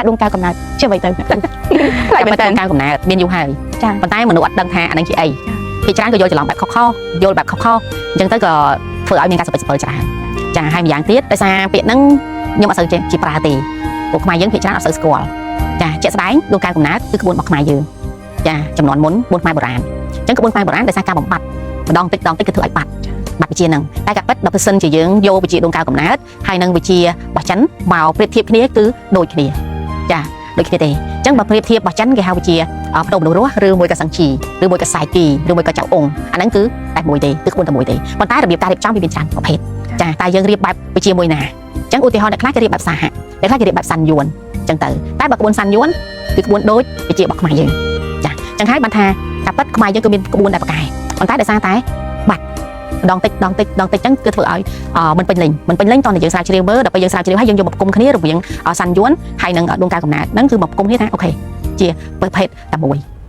ថាដួងកែវកំណើតជាអ្វីទៅ ប្លែកមែនតើ ការកំណើតមានយូរហើយ ចា ប៉ុន្តែមនុស្សអត់ដឹងថាអានឹងជាអីភាគច្រើនក៏យល់ច្រឡំបែបខុសៗយល់បែបខុសៗអញ្ចឹងទៅក៏ធ្វើឲ្យមានការសពិចសពិលច្រើនចាហើយម្យ៉ាងទៀតដោយសារពាក្យហ្នឹងខ្ញុំអត់សូវចេះជាប្រើទេពួកខ្មែរយើងភាគច្រើនអត់សូវស្គាល់ចាជាក់ស្ដែងដួងកែវកំណើតគឺក្បួនរបស់ខ្មែរយើងចាចំនួនមុនក្បួនខ្មែរបុរាណអញ្ចឹងក្បួនខ្មែរបុរាណដោយសារការបំបត្តិម្ដងតិចម្ដងតិចគឺធ្វើឲ្យបាត់បាត់វិជាហ្នឹងតែការពិតដល់បើសិនជាយើងយកវិជាដួងកែវកំណើតហើយនឹងវិជារបស់ចិនមកប្រៀបធៀបគ្នាគឺដូចគ្នាចាដូចគ្នាទេអញ្ចឹងបើប្រៀបធៀបរបស់ចិនគេហៅវិជា ភ្នំមនុស្សរស់ឬមួយក៏សង្ជីឬមួយក៏សាយគីឬមួយក៏ចៅអង្គអាហ្នឹងគឺតែមួយទេគឺក្បួនតែមួយទេប៉ុន្តែរបៀបការរៀបចំវាមានច្រើនប្រភេទចាតែយើងរៀបបែបវិជាមួយណាអញ្ចឹងឧទាហរណ៍អ្នកខ្លះគេរៀបបែបសាហៈអ្នកខ្លះគេរៀបបែបសាន់យួនអញ្ចឹងទៅតែបើក្បួនសាន់យួនគឺក្បួនដូចវិជារបស់ខ្មែរយើងចាអញ្ចឹងហើយបានថាការពិតខ្មែរយើងគឺមានក្បួនដែលប្រកែប៉ុន្តែដោយសារតែបាត់ម្ដងតិចម្ដងតិចម្ដងតិចអញ្ចឹងគឺធ្វើឲ្យមិនពេញលេញមិនពេញលេញតោះតែយើងស្រាវជ្រាវមើលដល់ពេលយើងស្រាវជ្រាវហើយយើងយកមកផ្គុំគ្នារវាងសាន់យួនហើយនិងដួងកែវកំណើតហ្នឹងគឺមកផ្គុំគ្នាថាអូខេជាប្រភេទតែមួយ។